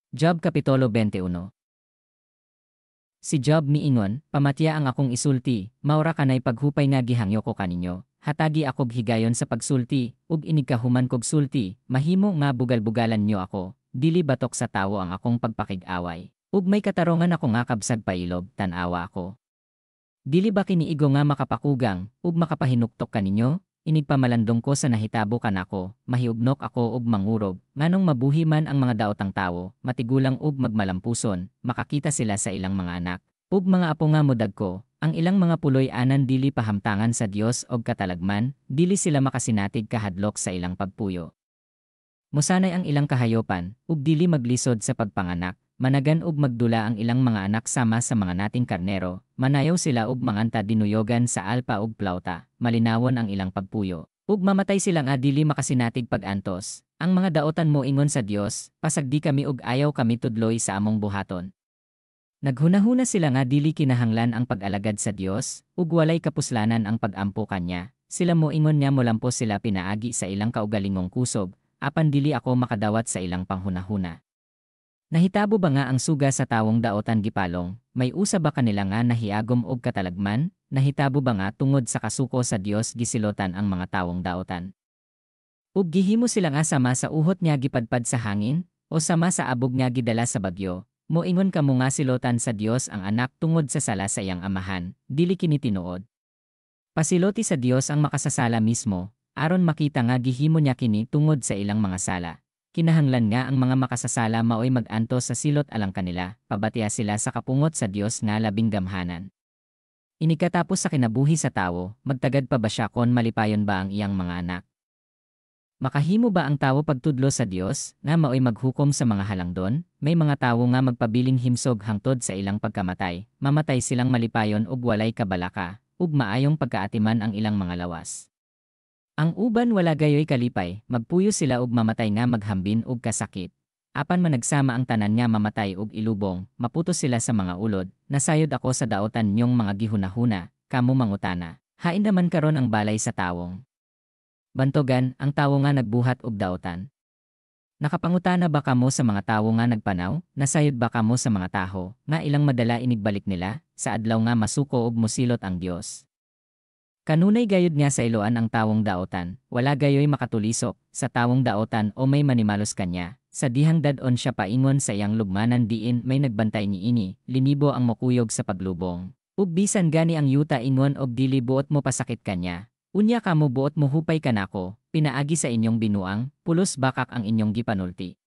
Job Kapitulo 21. Si Job miingon, "Pamatya ang akong isulti, maura kanay paghupay nga gihangyo ko kaninyo. Hatagi akog higayon sa pagsulti, ug inigkahuman kog sulti, mahimo nga bugal-bugalan nyo ako, dili batok sa tawo ang akong pagpakig-away. Ug may katarongan ako nga kabsag pailob, tan-awa ako. Dili ba kiniigo nga makapakugang, ug makapahinuktok kaninyo? Inigpamalandong ko sa nahitabo kanako, mahiugnok ako ug mangurob, nganong mabuhi man ang mga daotang tawo, matigulang ug magmalampuson, makakita sila sa ilang mga anak ug mga apo nga modagko, ang ilang mga puloy-anan dili pahamtangan sa Dios og katalagman, dili sila makasinatig kahadlok sa ilang pagpuyo. Mosanay ang ilang kahayopan, ug dili maglisod sa pagpanganak, managan ug magdula ang ilang mga anak sama sa mga nating karnero, manayaw sila ug manganta dinuyogan sa alpa ug plauta, malinawon ang ilang pagpuyo. Ug mamatay sila nga dili makasinatig pag-antos. Ang mga daotan moingon sa Dios, 'Pasagdi kami ug ayaw kami tudloi sa among buhaton.' Naghunahuna sila nga dili kinahanglan ang pag-alagad sa Dios, ug walay kapuslanan ang pag-ampo kanya. Sila moingon nga molampos sila pinaagi sa ilang kaugalingong kusog, apan dili ako makadawat sa ilang panghunahuna. Nahitabo ba nga ang suga sa tawong daotan gipalong, may usa ba kanila nga nahiagom og katalagman? Nahitabo ba nga tungod sa kasuko sa Dios gisilotan ang mga tawong daotan? Ug gihimo sila nga sama sa uhot nga gipadpad sa hangin, o sama sa abog nga gidala sa bagyo? Moingon kamo nga silotan sa Dios ang anak tungod sa sala sa iyang amahan, dili kini tinuod. Pasiloti sa Dios ang makasasala mismo, aron makita nga gihimo niya kini tungod sa ilang mga sala. Kinahanglan nga ang mga makasasala maoy mag-antos sa silot alang kanila, pabatya sila sa kapungot sa Dios nga labing gamhanan. Inikatapos sa kinabuhi sa tawo, magtagad pa ba siya kon malipayon ba ang iyang mga anak? Makahimo ba ang tawo pagtudlo sa Dios, nga maoy maghukom sa mga halangdon? May mga tawo nga magpabiling himsog hangtod sa ilang pagkamatay, mamatay silang malipayon ug walay kabalaka, ug maayong pagkaatiman ang ilang mga lawas. Ang uban wala gayoy kalipay, magpuyo sila ug mamatay nga maghambin og kasakit. Apan managsama ang tanan nga mamatay ug ilubong, maputos sila sa mga ulod. Nasayod ako sa daotan niyong mga gihunahuna, kamo mangutana, 'Hain naman karon ang balay sa tawong bantogan, ang tawo nga nagbuhat og daotan?' Nakapangutana ba kamo sa mga tawo nga nagpanaw? Nasayod ba kamo sa mga taho, nga ilang madala inigbalik nila, sa adlaw nga masuko ug mosilot ang Dios? Kanunay gayud nga sayloan ang tawong daotan, wala gayoy makatulisok sa tawong daotan o may manimalos kanya. Sa dihang dad-on siya paingon sa iyang lugmanan diin may nagbantay niini, linibo ang mokuyog sa paglubong. Ug bisan gani ang yuta ingon og dili buot mo pasakit kanya. Unya kamo buot mohupay kanako, pinaagi sa inyong binuang, pulos bakak ang inyong gipanulti.